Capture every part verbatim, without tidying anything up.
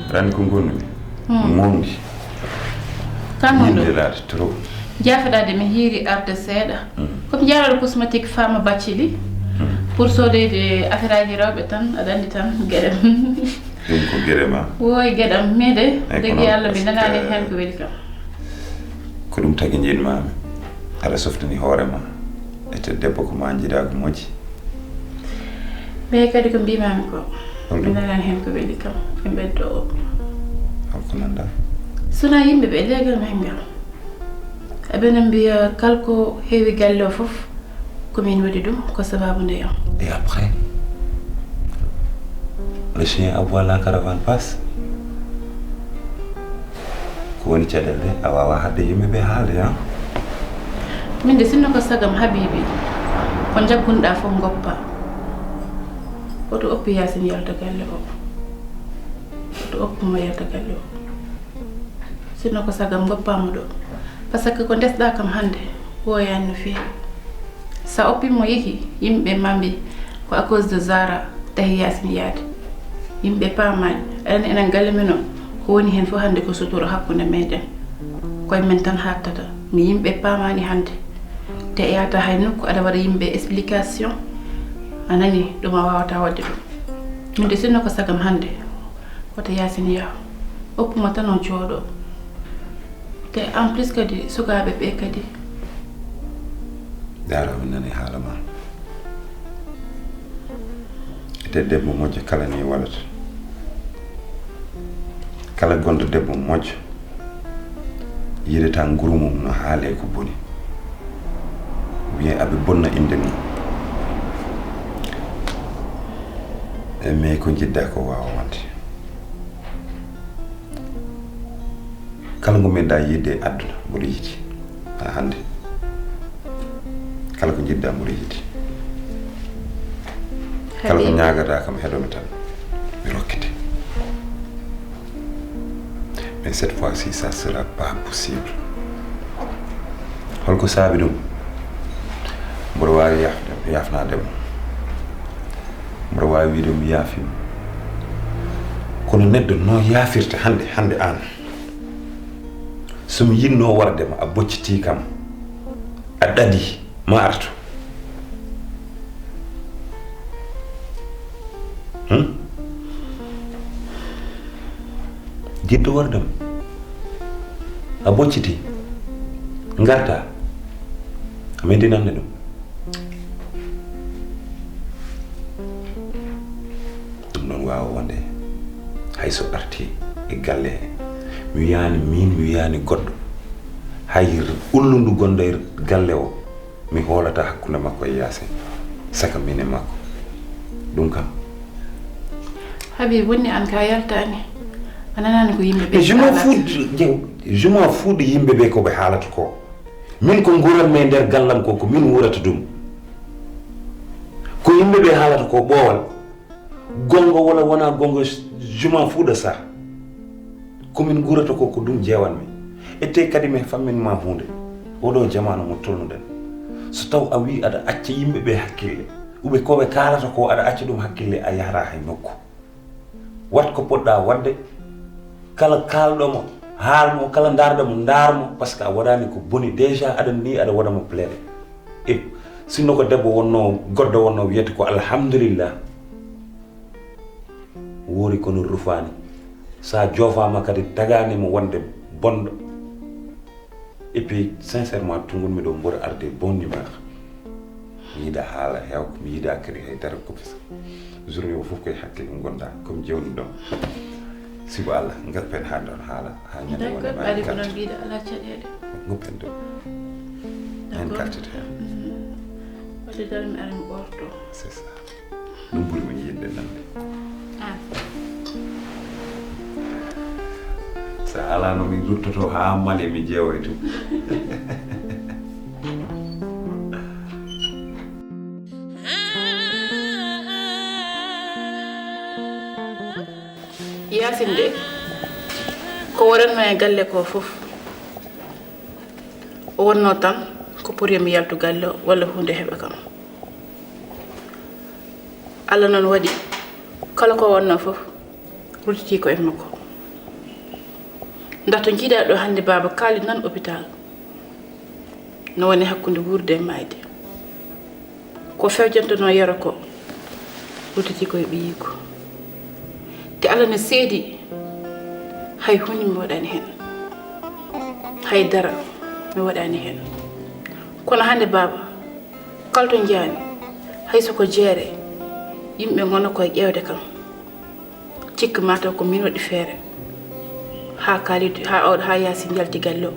Aɗa anndi ko ngonmi? Moŋdi. Kam yimɓe laata trop. Jaafoɗaade mi hiiri arde seeɗa. Ko mi jaalal cosmétique Fama Bacili. Pour soodeyde affaire aji rewɓe tan, aɗa anndi tan, geɗe. Ɗum ko geɗe ma? Woy, geɗam. Mi de, degi Allah, mi nanaani heen ko weli kam. Ko ɗum tagi njiɗ-maa mi. Aɗa softani hoore ma. Ete debbo ko ma njiɗa ko moƴƴi. Ɓe kadi ko mbiimaami ko. Holɗum? Mi nanani heen ko weli kam e ɓeddo o. Holko nanɗa? Sona yimɓe ɓe leegal ma e ngal. Aɓe no mbiya kala ko heewi galle o fof ko min waɗi ɗum, ko sababu nde yam. Et après? Le chien aboie, la caravane passe. Ko woni caɗeele ɗe a waawaa haɗde yimɓe ɓe haalde, han? Min de, sinno ko sagam Habibi, ko njaggunɗaa fof ngoppa. Woto oppu Yaasin yalta galle o. Woto oppu mo yalta galle o. Sinno ko sagam ngoppa mo ɗo. Parce que ko ndesɗaa kam hannde, ɓooyaani no feewi. So a oppii mo yehi, yimɓe ɓe maa mbiy ko à cause de Zara tahi Yaasin yaade. Yimɓe ɓe paamaani. Aɗa anndi enen galle men o, ko woni heen fof hannde ko sutura hakkunde meɗen. Koye men tan haaɗtata. Mi yimɓe ɓe paamaani hannde. Te a yahataa hay nokku aɗa waɗa yimɓe explication. A nanii, ɗum a waawataa waɗde ɗum. Min de, sinno ko sagam hannde, woto Yaasin yah. Oppu mo tan o jooɗo. Te en plus kadi sukaaɓe ɓe kadi. Zara, mi nani haala ma. Ete debbo moƴƴo kala ni waɗata. Kala gonɗo debbo moƴƴo, yiɗata nguru mum no haale ko boni. Wiye aɓe bonna innde mum. E mais ko njiɗɗa ko waawa wonde. Kala ko meɗɗa yiɗde e aduna, mboɗo yiɗi. Haa hannde. Kala ko njiɗɗa, mboɗo yiɗi. Kala ko ñaagata kam, heɗo mi tan. Mi rokkete. Mais cette fois-ci, ça sera pas possible. Holko saabi ɗum? Mboɗo waawi yaf-, yafnaade mo. Mboɗo waawi wiide mi yaafii mo. Kono neɗɗo no yaafirta hannde, hannde aan. So mi yiɗno warde ma, a boccitii kam, a ɗaɗi, ma artu. Hmm? Jiɗɗo warde ma, a boccitii, ngarta, a meɗi nande ɗum. Ɗum noon waawa wonde hay so arti e galle he. Mi wiyaani miin, mi wiyaani goɗɗo. Hay ullundu gonɗo e galle o, mi hoolata hakkunde makko e Yaasin, saka min e makko. Ɗum kam. Habib, wonni aan ka yaltaani. A nanaani ko yimɓe ɓe. Mais je m'en fous de, je m'en fous de yimɓe ɓe ko ɓe haalata ko. Min ko nguuranmi e nder gallam ko, ko min wuurata ɗum. Ko yimɓe ɓe haalata ko ɓoowal. Gonga wala wona gonga, je m'en fous de ça. Ko min nguurata ko, ko ɗum jeewanmi. Ete kadi mi fammin ma huunde. Oɗo jamaanu mo tolnuɗen. So taw a wi aɗa acca yimɓe ɓe hakkille, uɓe ko ɓe kaalata ko aɗa acca ɗum hakkille, a yahata hay nokku. Wat ko poɗɗa waɗde. Kala kaalɗo mo, haal mo, kala ndaarɗo mo, ndaar mo, parce que a waɗaani ko boni. Déjà aɗa ni aɗa waɗa mo plaidé. E sinno ko debbo wonno, goɗɗo wonno, wiyete ko alhamdulillah. Woori kono rufaani. Sa joofaama kadi tagaani mo wonde bonɗo. Et puis, sincèrement, tungun miɗo mboɗo arde bonne humeur. Mi yiɗa haala heewko, mi yiɗa kadi hay dara ko fesa. Journée o fof koye hakkille ngonɗa, comme jewnuɗo. Sibu Allah, ngappen haa ɗon haala, haa ñande wonde. D'accord, ma ɓaali ko noon mbiɗa ala caɗeele. Ngappen ɗo. En gartata heen. Wadde dara mi ara mi ɓorto. C'est ça. Ɗum ɓuri mo yiɗde nande. Ah. So a alaano mi ruttoto haa Mali mi jeewoy tun. Yaasin de, ko waɗatnoo e galle ko fof, o wonnoo tan ko pour yo mi yaltu galle o walla huunde heɓa kam. Allah noon waɗi, kala ko wonnoo fof, ruttitii ko e makko. Ndax to njiiɗaa ɗo hannde baaba Kaali nan hôpital, no woni hakkunde wuurde e maayde. Ko fewjantonoo Yero ko rutiti koye ɓiyiiko. Te Allah no seedi, hay huunde mi waɗaani heen. Hay dara mi waɗaani heen. Kono hannde baaba, kala to njaami, hay so ko jeere, yimɓe ngona koye ƴeewde kam. Cikki mataw ko min waɗi feere haa Kalidou, haa Awɗo, haa Yaasin yalti galle o.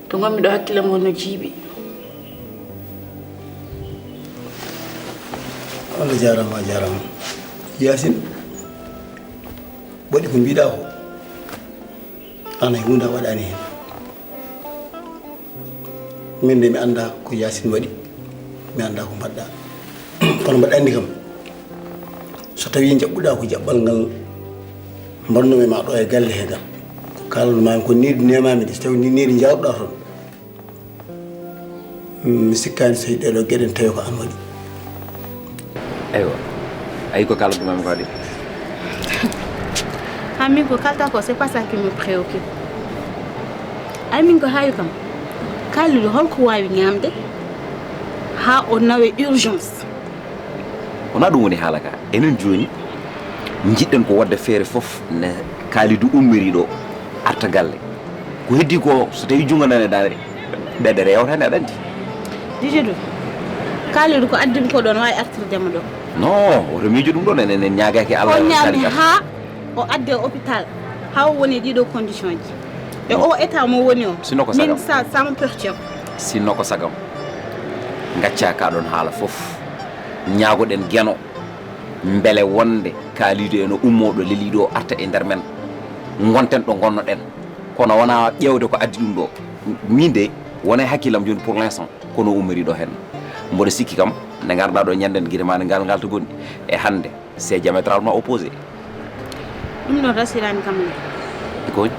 To ngonmi ɗo hakkille am wonno jiiɓi. Allah jaaraama, a jaaraama. Yaasin, waɗi ko mbiɗa ko. An hay huunde a waɗaani heen. Min de mi annda ko Yaasin waɗi, mi annda ko mbaɗɗa. Kono mbaɗa anndi kam, so tawi jaɓɓuɗa ko jaɓɓal ngal mbaɗnumi ma ɗo e galle he ngal, ko kalanmi ma ko needi nemami de, so tawi ni needi jawɗa toon, mi sikkaani so ɗeɗo geɗe ne tawi ko an waɗi. Eywa, ayi ko kalanmi ma ko waɗi. Ha min ko kalta ko, c'est pas ça qui me préoccupe. Ay min ko hayu kam. Kalidou holko wawi ñamde ha o nawe urgence? Wona ɗum woni haala ka. Enen jooni njiɗɗen ko wadde feere fof ne Kalidou ummiri ɗo arta galle. Ko heddi ko so tawi junngo nane dare ɓeɗere yawta heen aɗa anndi. Dijedu, Kalidou ko addimi ko ɗon wawi artirde mo ɗo. Non, woto miijo ɗum ɗon, enen en ñaagaki Allah. O ñaami ha o adde hôpital ha o woni ɗiɗo condition ji e o état mo woni o. Sinno ko sagam. Min ça, ça me perturbe. Sinno ko sagam. Ngacca ka ɗon haala fof. Ñaagoɗen Geno mbele wonde Kalidou eno ummo ɗo leli ɗo arta e nder men, ngonten ɗo ngonnoɗen. Kono wona ƴeewde ko addi ɗum ɗo. Min de wona e hakkillam jooni pour l'instant kono ummori ɗo heen. Mboɗo sikki kam nde ngarɗa ɗo ñanden gite ma nde ngal ngal to gonɗi e hannde c'est diamétralement opposé. Ɗum ɗon rasirani kam le. Ko woni?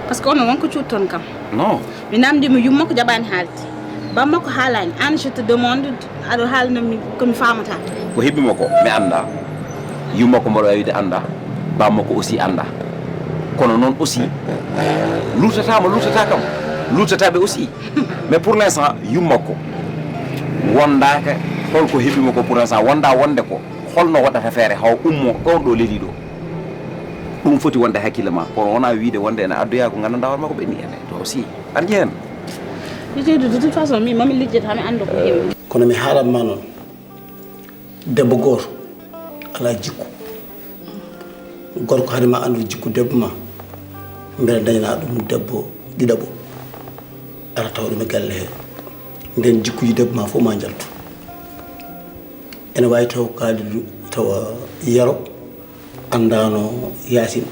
Parce que onon wonko cuutton kam. Non. Mi namdimo yumma ko jaɓani haalde. Bamma ko haalani. An je te demande aɗo haalnami komi famata. Ko heɓi mo ko mi annda. Yumma ko mboɗo wawide annda. Bamma ko aussi annda. Kono noon aussi luttatama luttata kam. Luttataɓe aussi. Mais pour l'instant yumma ko wondaka holko heɓi mo ko pour l'instant wonda wonde ko holno waɗata feere haw ummo ɗon ɗo leli ɗo. Ɗum foti wonde hakkille ma kono wona wiide wonde ene addoya ko gandanɗa hoore makko ɓenni ene to si arji hen. Ɓe jeydu de toute façon min mami lijjata mi anda ko hewi. Kono mi haalan ma noon, debbo gooto alaa jikku. Gorko hade ma anndude jikku debbo ma, mbele dañanaa ɗum debbo ɗiɗaɓo, ara tawa ɗum e galle he. Nden jikkuuji debbo ma fof ma njaltu. Ene waawi taw Kalidou tawa Yero anndaano Yaasin.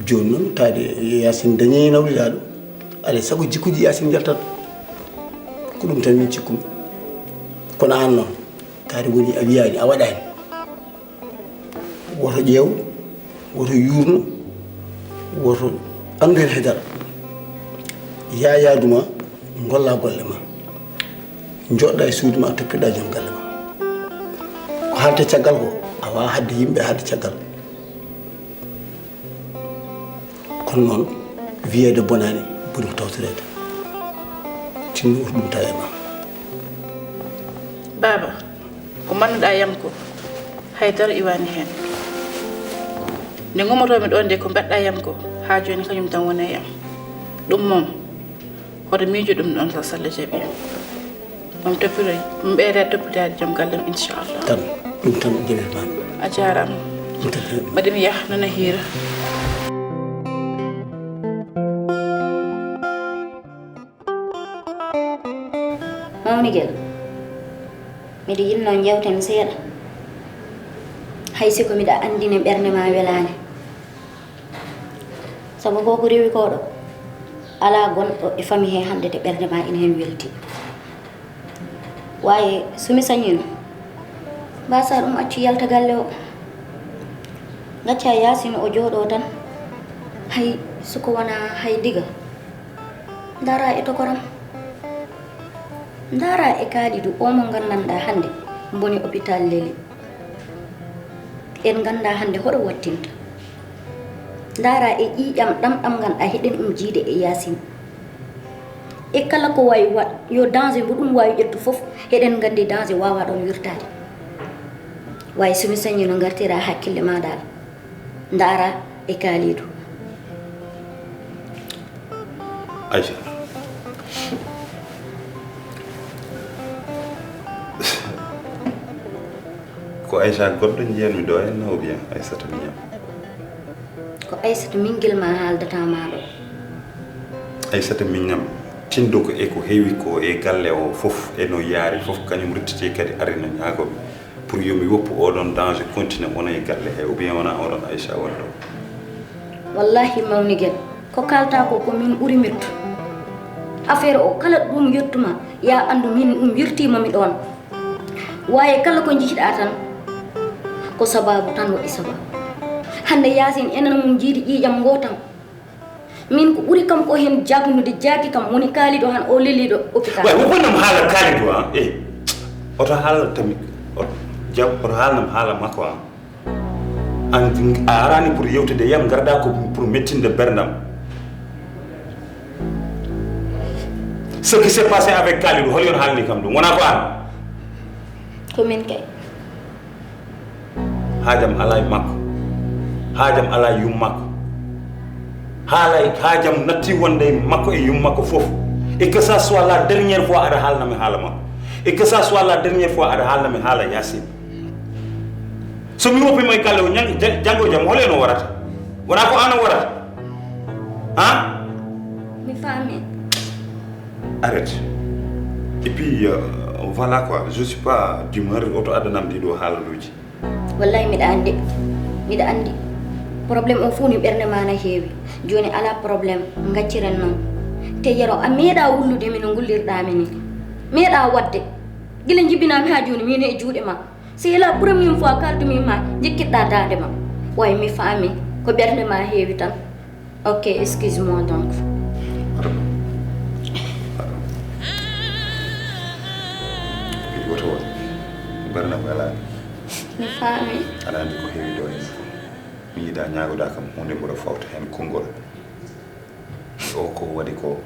Jooni noon taade Yaasin dañi nawlidaaɗo, alaa e sago jikkuuji Yaasin njaltat. Ko ɗum tan min cikkumi. Kono aan noon taade woni a wiyaani a waɗaani. Woto ƴeew, woto yuurno, woto anndu heen hay dara. Yaa yaadu ma, ngolla golle ma. Njooɗoɗaa e suudu ma, toppitoɗaa joom galle ma. Ko haalta caggal ko, a waawaa haɗde yimɓe haalde caggal. Kono noon, wiyeede bonaani, boni ko tawtoreede. Tinno woto ɗum tawe ma. Baaba, ko mbannuɗaa yam ko, hay dara iwaani heen. Nde ngummotoomi ɗoon de, ko mbaɗɗaa yam ko, haa jooni kañum tan woni e yam. Ɗum moom, hoto miijo ɗum ɗoon so Salla jaɓii. Moom toppitoy, mo ɓeyda toppitaade joom gallem, inchallah. Tan, ɗum tan jaɓirma. A jaaraama. Mbaɗi mi yaha, nana hiira. Mawnigel, miɗo yinno jewten seeɗa. Hay si ko miɗa anndi ne ɓernde ma welaani. Sabu ko ko rewi ko ɗo, alaa gonɗo e fami he hannde te ɓernde ma ina heen welti. Waaye so mi sañiino, mbasa ɗum accu yalta galle o. Ngacca Yaasin o jooɗo tan, hay so ko wonaa hay diga. Ndara e tokoram. Ndara e Kalidou o mo nganndanɗaa hannde mboni hôpital Leli. En nganndaa hannde hoɗo wattinta. Ndaara e ƴiiƴam ɗam ɗam ngannduɗaa hiɗen ɗum jiide e Yaasin. E kala ko waawi waɗ, yo danger mbo ɗum waawi ƴettu fof, hiɗen nganndi danger waawaa ɗoon wirtaade. Waawi so mi sañii no ngartiraa hakkille maa daal. Ndaara e Kaaliidu. Aïcha. Ko Aïcha goɗɗo njiyanmi ɗo henna ou bien Aïssata miñam? Ko Aïssata ɓinngel maa haaldata maa ɗo. Aïssata miñam, tinndo ko e ko heewi ko e galle o fof e no yaari fof, kañum ruttiti kadi ari no ñaagoo mi pour yo mi woppu oɗon danger continue wona e galle he ou bien wona oɗon Aïcha woni ɗo. Wallahi mawnigel, ko kaaltaa ko ko min ɓuri mettu. Affaire o kala ɗum yettuma, ya anndu min ɗum wirtiima mi ɗoon. Waaye kala ko njiiɗaa tan ko sabaabu tan waɗi sabaabu. Hannde Yaasin enen mum njiidi ƴiiƴam ngoo tan. Min ko ɓuri kam ko heen jaagnude jaaki kam woni Kaaliidu han o leliiɗo hôpital. Way wo bonnam haala Kaaliidu an e oto haala tami jam oto haalnam haala makko an. An a arani pour yewtude yam garda ko pour mettinde berndam. Ce qui s'est passé avec Kalidou holi on haalni kam ɗum wona ko an? Ko min kay. Haajam alaa e makko. Haajam alaa e yum makko. Haala haajam natti wonde e makko e yum makko fof. Et que ça soit la dernière fois aɗa haalna mi haala makko. Et que ça soit la dernière fois aɗa haalna mi haala Yacine. So mi woppima e galle o ñang- ja- janngo e jam hol en o warata? Wona ko an o warata? Han? Mi faami. Arrête. Et puis euh, voilà quoi, je suis pas d'humeur oto addanam ɗiɗo haalaluuji. Wallahi miɗa anndi. Miɗa anndi. Problème o fof ni ɓernde ma na heewi. Jooni alaa problème, ngacciren noon. Te Yero a meeɗa wullude mi no ngullirɗa mi ni. Meeɗa waɗde. Gila njibinami haa jooni min e juuɗe ma. C'est la première fois kaldumi ma njikkiɗɗa daande ma. Way mi faami ko ɓernde ma heewi tan. Ok, excuse-moi donc. Pardon. Pardon. Woto won. Ɓernde ma alaa. Mi faami. Aɗa anndi ko heewi ɗo heen. Mi yiɗa ñaagoɗa kam huunde mboɗo fawta heen konngol. O ko waɗi ko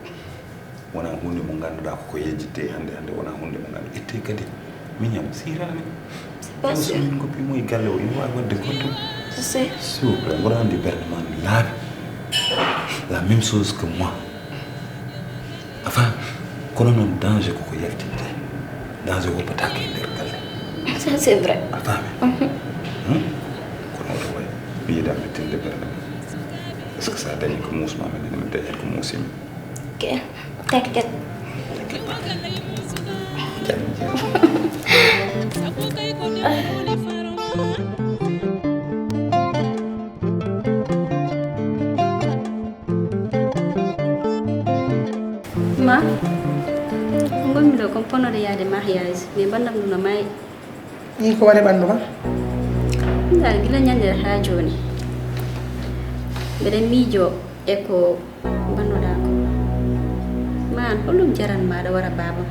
wona huunde mo ngannduɗaa ko ko yejjitte hannde hannde wona huunde mo nganndu itte kadi miñam siirani. Kono so min goppimo e galle o ina waawi waɗde goɗɗum. S'il vous plaît mboɗo anndi ɓernde ma no laaɓi. La même chose que moi. A faami? Kono noon danger koko yaltinte. Danger woppataake e nder galle. Ça c'est vrai. A faami? Kono oto way mi yiɗa mettinde ɓernde ma. Est ce que sa dañi ko muusma min ene mi dañat ko muusimi? Ok. Tekket. Ma, ko ngonmi ɗo kon ponnoɗo yaade mariage, mais ɓanndam ɗum no maayi. Min ko waɗi ɓanndu ma? Ndaa gila ñannde haa jooni mbeɗen miijoo e ko mbannoɗaa ko. Ma an holɗum jaran ma aɗa wara baabam?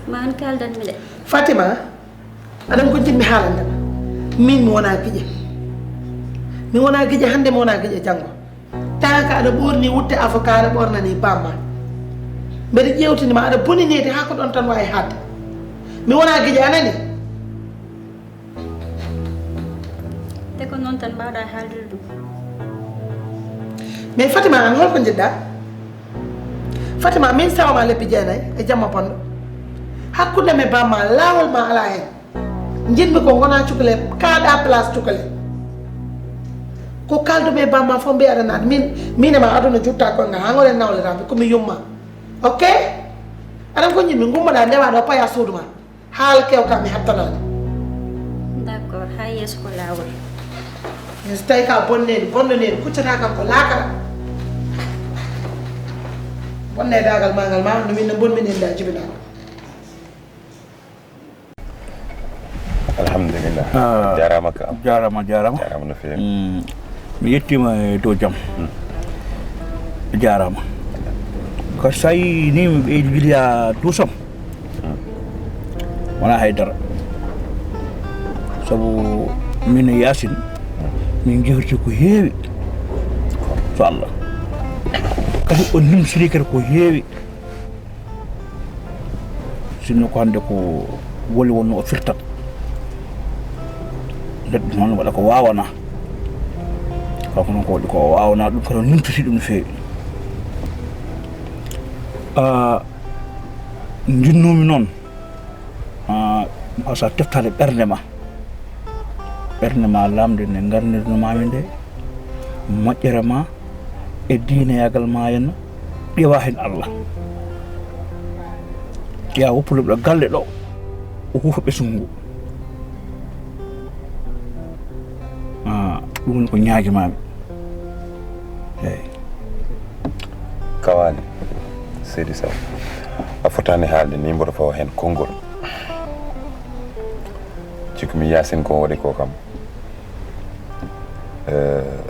Ma an kaaldan mi de. Fatima, aɗan ko jiɗmi haalande ma. Min mi wona giƴe. Mi wona giƴe hannde, mi wona giƴe janngo. Tawa ka aɗa ɓorni wutte avocat aɗa ɓornani bamma. Mbeɗa ƴewtini ma aɗa boni needi haa ko ɗon tan wawi haadde. Mi wona giƴe a nani? Te ko noon tan mbawɗa haaldude ɗum. Mais Fatima an holko jiɗɗa? Fatima min sawama lebbi jeenayi e jamma bonɗo. Hakkunde me bamma lawol ma ala hen. Jiɗmi ko gona cukale kaaɗa place cukale. Ko kalduɓe bamma fof mbiya aɗa naata min min e ma aduna jutta koye ngal ha goɗen nawliraɓe komi yumma. Ok. Aɗan ko jiɗmi gummoɗa ndewa ɗo paya suudu ma. Haala kewka mi hattanani. D'accord, ha yeeso ko lawol. Min so tawi ka bonneɗo bonɗo neɗo kuccata kam ko lakara. Bonne dagal ma ngal ma no min no bonmi nen da jibinama. Alhamdulillah. Ah, jarama ka. Jarama jarama. Jarama no fewi. Mm. Mi yettima e to jam. Mm. Jarama. Ko sayi ni ɓe giliya tusam. Mm. Wonaa hay dara. Sabu min e Yaasin, min njehirti ko heewi. So Allah. Kadi o nimsiri kadi ko heewi. Sinno ko hannde ko woni wonno o firtat. Neɗɗo noon waɗa ko waawanaa. Kanko noon ko waɗi ko o waawanaa, ɗum kadi o nimsiti ɗum no feewi. Ah, njinnoomi noon, ah, mbasa teftaade ɓernde ma. Ɓernde ma lamnde nde ngarnirnomaami nde, moƴƴere ma e diineyaagal ma henna, ƴeewa heen Allah. Ƴeewa woppude ɗo galle ɗo, o huufa ɓesngu ngu. Ah, ɗum woni ko ñaagimaami. Eeyi. Kawaani, seydi Sow, a fotaani haalde nii, mboɗo fawa heen konngol. Cikku mi Yaasin ko waɗi ko kam, eh,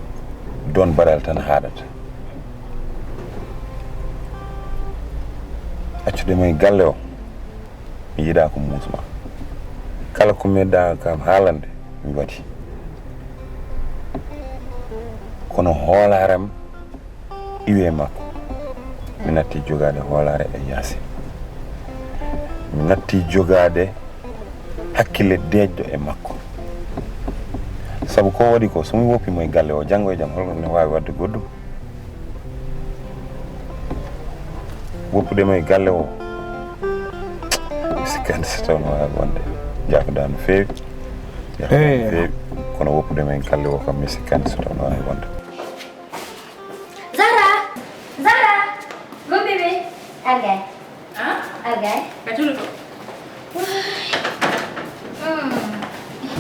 don baral tan haaɗata. Accude mo e galle o, mi yiɗaa ko muusma. Kala ko meɗɗa kam haalande, mi waɗi. Kono hoolaaram iwi e makko. Mi natti jogaade hoolaare e Yaasin. Mi natti jogaade hakkille deeƴɗo e makko. Sabu ko waɗi ko, so mi woppi mo e galle o, janngo e jam, holko ne waawi waɗde goɗɗum? Woppude mo e galle o, mi sikkaani so taw no waawi wonde. Jaafoɗaa no feewi. Jaafoɗaa no feewi. Kono woppude mo e galle o kam, mi sikkaani so taw no waawi wonde. Zahra! Zahra! Mon bébé! Argay. Argay. Ka tulu to.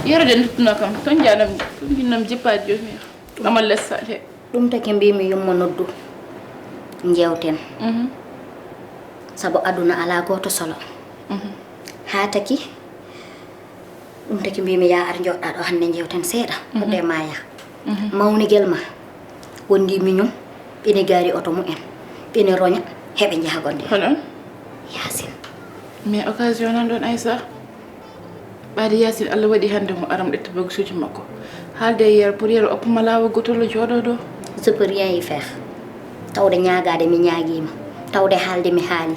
Yero de nduttuno kam ton janam, ton jinnam jippaade jomi. Amal lessaade. Ɗum taki mbimi yumma noddu njewten. Sabu aduna ala goto solo. Haa taki ɗum taki mbimi ya ar joɗɗa ɗo hannde njewten seeɗa. Hoɗde ma ya. Mawnigel ma wondi miñum ɓene gaari oto mumen ɓene roña heɓe njaha gonde. Hono? Yaasin. Mais occasion nan ɗon Aïssa. Ɓaade Yaasin, Allah waɗi hannde mo aram ƴetta bagsuuji makko. Haalde e Yero pour Yero oppuma laawol gotol o jooɗoo ɗo. Je peux rien y faire. Tawde ñaagaade mi ñaagiima, tawde haalde mi haali.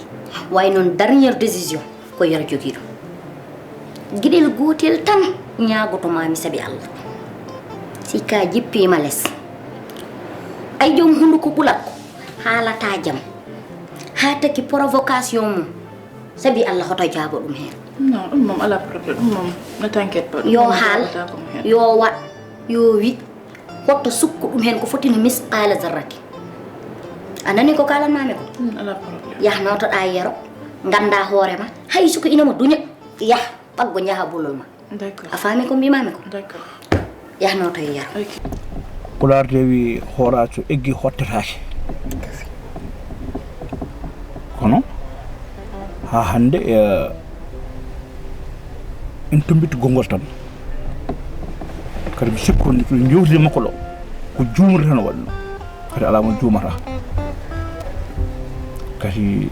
Way noon dernière décision ko Yero jogii ɗum. Geɗel gootel tan ñaagoto maa mi sabi Allah. Si ka jippiima les. Ay joom hunnduko ɓulat ko haalata jam. Haa taki provocation mum. Sabi Allah hoto jaabo ɗum heen. Non, ɗum moom alaa problème, ɗum moom ne t'inquiète pas. Yo haal, yo waɗ, yo wi, hoto sukku ɗum heen ko foti no misqaala zarrati. A nani ko kaalanmaami ko? Yah nootoɗaa Yero, nganndaa hoore ma, hay suka ina mo duña, yah, ɓaggo njaha bulol ma. A faami ko mbiimaami ko? Yah nooto e Yero. Pulaar de wi hooraajo eggi hottetaake. Kono haa hannde en tombiti gonngol tan. Kadi mi sikku nde to njowtiri makko ɗo ko juumre tan o waɗno. Kadi alaa mo juumata. Kadi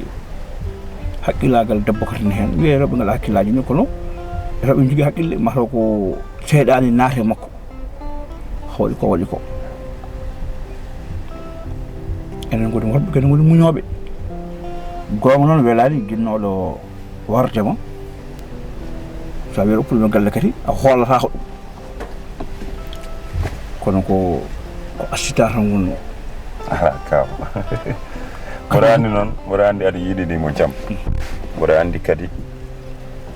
haqqillaagal debbo kadi ne heen. Wiyee rewɓe ngalaa haqqillaaji ni kono rewɓe njogii haqqille mataw ko seyɗaani naati e makko. Ko waɗi ko waɗi ko. Enen ngoni worɓe kadi ngoni muñooɓe. Goonga noon welaani ginnooɗo warde ma. So a wiyii a uppude galle kadi a hoolata ko ɗum. Kono ko ko accident tan wonno. Ala kaw. Mboɗo anndi noon, mboɗo anndi aɗa yiɗini mo jam. Mboɗo anndi kadi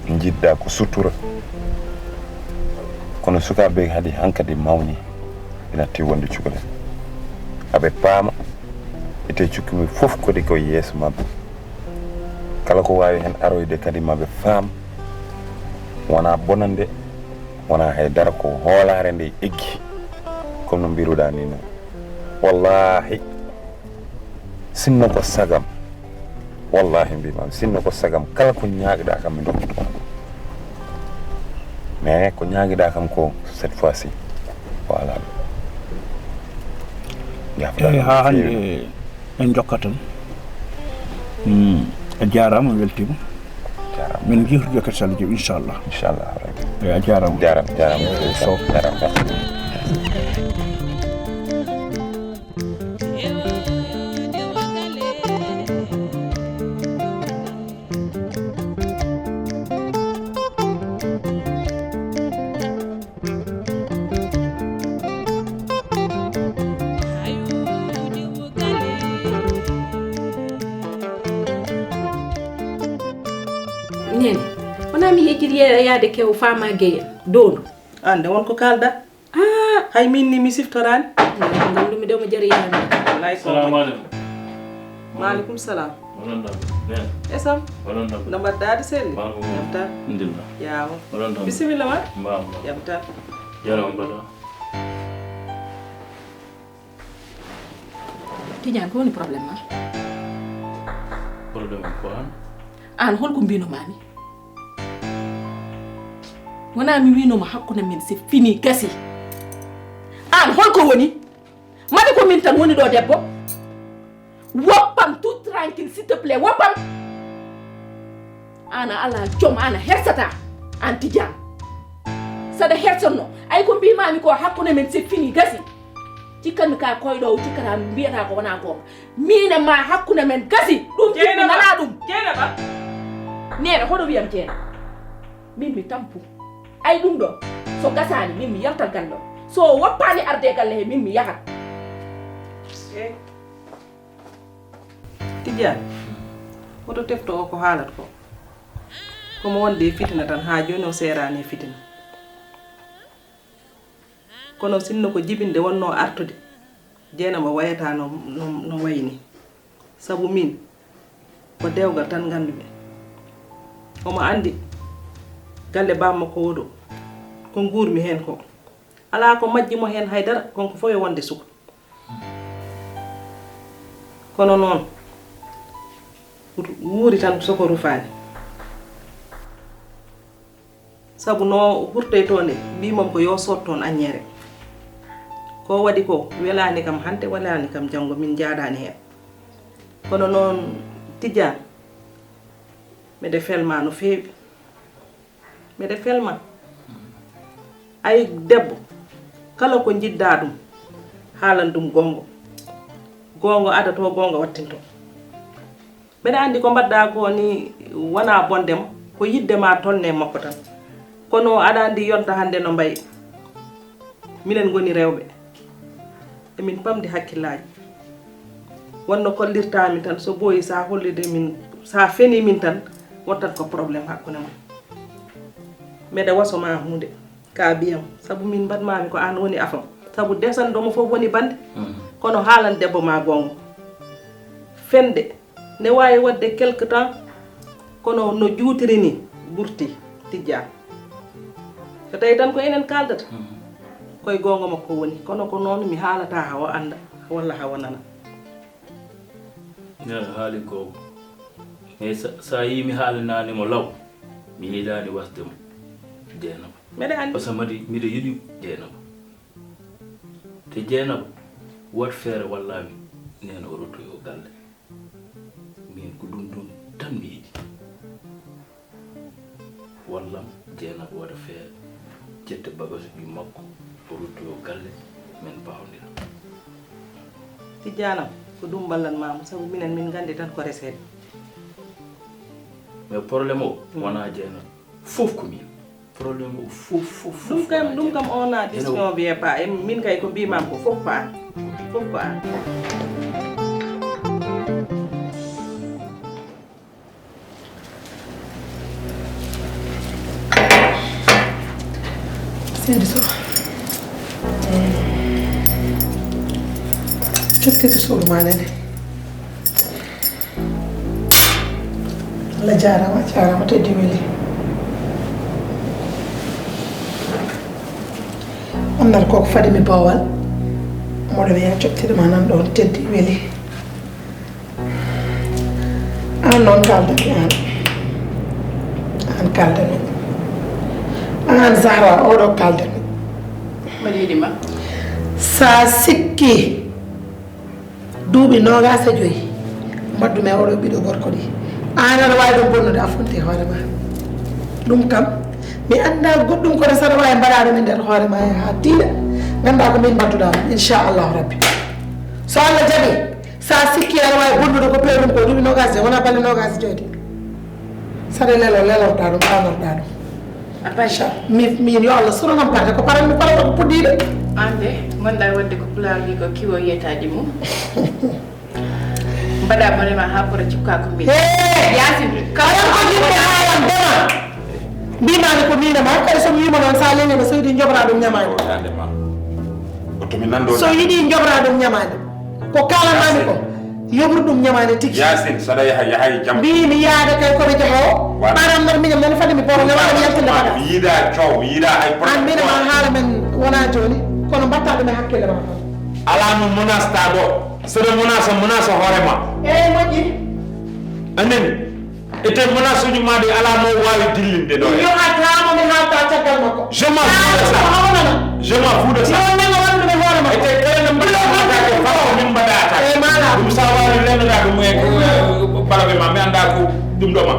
njiɗɗa ko sutura. Kono sukaaɓe kadi hankadi mawni ina natti wonde cukalel. Aɓe paama ete cukki mum fof kadi ko yeeso maɓɓe. Kala ko waawi heen aroyde kadi maɓe faam wonaa bonande. Wonaa hay dara ko hoolaare nde eggi. Comme no mbiruɗaa ni noon. Wallaahi sinno ko sagam, wallaahi mbiimaami sinno ko sagam kala ko ñaagɗaa kam mi dokkude ma ɗum. Mais ko ñaagɗaa kam ko cette fois ci ko alaa ɗum. Eyi haa hannde en jokkat tan. A jaaraama mi weltiima. Min jewtida kadi so Allah jaɓi, inchallah. Inchallah. Eyi, a jaaraama. Jaaraama, jaaraama. Eyi, Sow. Jaaraama. Nene, wonaa mi yejjiti ye-, yaade kew faama Gueye en, Doondu. Aan de won ko kaalda. Ah! Hay min ni mi siftoraani. Nganndu-mi de omo jari yaade. Wallay ko. Salamu aleykum. Maaleykum salam. Onon ɗon. Nene. Esam. Onon ɗon. No mbaɗɗaa de selli? Maaleykum. Jam tan. Alhamdulillah. Yaawo. Onon ɗon. Bisimilla ma. Mbaam, mbaam. Jam tan. Jara on mbaɗa. Tidiane, ko woni problème ma? Problème am ko an. Aan, holko mbinomaami? Wonaa mi wiinoma hakkunde men, c'est fini, gasi. Aan, holko woni? Mbaɗi ko min tan woni ɗo debbo? Woppam, tout tranquille, s'il te plaît, woppam. Aan a alaa jom, aan a hersata, aan Tidiane. Saɗa hersatno, ay ko mbimaami ko hakkunde men, c'est fini, gasi. Cikkanmi ka koyɗo o, cikkata mbiyata ko wonaa goonga. Min e ma hakkunde men gasi, ɗum jimmi nana ɗum. Jeynaba. Nene, hoɗo wiyam Jeynaba? Min mi tampu. Ay ɗum ɗo, so gasaani, min mi yaltat galle o. So woppaani arde galle he, min mi yahat. Eh. Tidiane, hoto tefto o ko haalat ko. Komo wonde e fitina tan, haa jooni o seeraani e fitina. Kono sinno ko jibinde wonnoo artude, Jeynaba wayata no, no, no wayi ni. Sabu min, ko dewgal tan nganndu-mi. Omo anndi galle baaba makko o ɗo, ko nguur-mi heen ko. Alaa ko majji mo heen hay dara, kon ko fof e wonde suka. Kono noon, wuuri tan soko rufaani. Sabu no hurtoytoo nde, mbimam ko yo sood toon aññeere. Ko waɗi ko, welaani kam hannde, welaani kam janngo, min njaadaani heen. Kono noon, Tijjaan, mbeɗa felma no feewi. Mbeɗa felma. Ay debbo, kala ko njiɗ-ɗaa ɗum, haalan ɗum goonga. Goonga adotoo, goonga wattintoo. Mbeɗa anndi ko mbaɗ-ɗaa ko ni wonaa bonde mo, ko yiɗde ma tolnee makko tan. Kono aɗa anndi yonta hannde no mbayi. Minen ngoni rewɓe. Emin pamdi hakkillaaji. Wonno kollirtaa min tan, so ɓooyi, sa hollide min, sa feni min tan, wontat ko problème hakkunde mon. Mbeɗa waso ma huunde, ka biyam, sabu min mbaɗ-maa-mi ko aan woni afam. Sabu desanɗo mo fof woni bannde, kono haalan debbo ma goonga. Fende, ne waawi waɗde quelque temps, kono no juutiri ni ɓurti, Tijjaan. So tawi tan ko enen kaaldata, koye goonga makko woni, kono ko noon mi haalata hawa annda, walla hawa nana. Nena haali goonga. Mais sa, sa yii mi haalanaani mo law, mi yiɗaani wasde mo Jeynaba. Mbeɗa anndi. Parce que madi, mbiɗa yiɗi Jeynaba. Te Jeynaba, waɗ feere walla mi, nena o ruttoyo galle. Min ko ɗum ɗum tan mi yiɗi. Wallam Jeynaba waɗa feere, ƴetta bagage ɓiy makko, o ruttoyo galle, min mbawdira. Tijjaan am, ko ɗum mballan-maa mo, sabu minen min nganndi tan ko reseede. Mais problème o, wonaa Jeynaba, fof ko min. Problème o fof, fof, fof. Ɗum kam, ɗum kam, on a décision wiyee pas. E min kay ko mbiimaam ko fof ko aan. Fof ko aan. Seydi Sow. Cottirde suudu maa nene. Allah jaaraama, a jaaraama, teddi weli. Annata koko fadi mi boowal. Mboɗo wiya cottirde ma nan ɗoon, teddi weli. Aan noon kaaldanmi aan. Aan kaaldanmi. Aan Zahra, oɗo kaaldanmi. Mbaɗi yiɗi ma? Sa sikki duuɓi noogaas e joyi mbaɗdu-mi e oɗo ɓiɗo gorko ɗi. Aan aɗa waawi ɗum bonnude, a fonti hoore ma. Ɗum kam, mi anndaa goɗɗum kono saɗa waawi mbaɗa ɗum e nder hoore ma haa tiiɗa. Nganndaa ko min mbaɗduɗaa ɗum, inchallahu rabbi. So Allah jaɓi, sa sikki aɗa waawi bonnude ko peerum ko duuɓi nogas e wona balɗe nogas e joyde. Saɗa lelo, lelorɗa ɗum, ɓanorɗa ɗum. Inchallah. Mi, min yo Allah suranam paate ko paran mi parata ko puɗɗiɗe. Ande, gonɗa wonde ko pulaar wi ko kiwo yiyetaaji mum. Mbaɗa bone ma ha pora cikka ko min. Yasin, kala ko yimɓe haalan dema. Mbimami ko mina ma, kadi so mi wima noon sa lelima so yiɗi jobra ɗum ñamani. Ko mi nando. So yiɗi jobra ɗum ñamani. Ko kalanami ko, yobru ɗum ñamani tigi. Yasin, saɗa yaha, yahay jam. Mbimi yaade kay komi jaha o. Ɓaram noon miñam noon fadi mi boro ñamani yaltinde baga. Mi yiɗa coow, mi yiɗa hay problème. An mina ma haala men wona joni, kono mbatta ɗum e hakkille ma. Ala no monasta ɗo. Saɗa monasa, monasa hoore ma. Eyi, moƴƴi. Anani. Ete menace uji ma ɗi ala mo wawi dillinde ɗo. Yo a tamo mi halta caggal makko. Je m'en fous de ça. Je m'en fous de ça. Yo nanga wandude hoore makko. Ete kala no mbaɗatake fako min mbaɗata. E mala. Ɗum sa wawi lennata ɗum e balaɓe ma mi anda ko ɗum ɗo ma.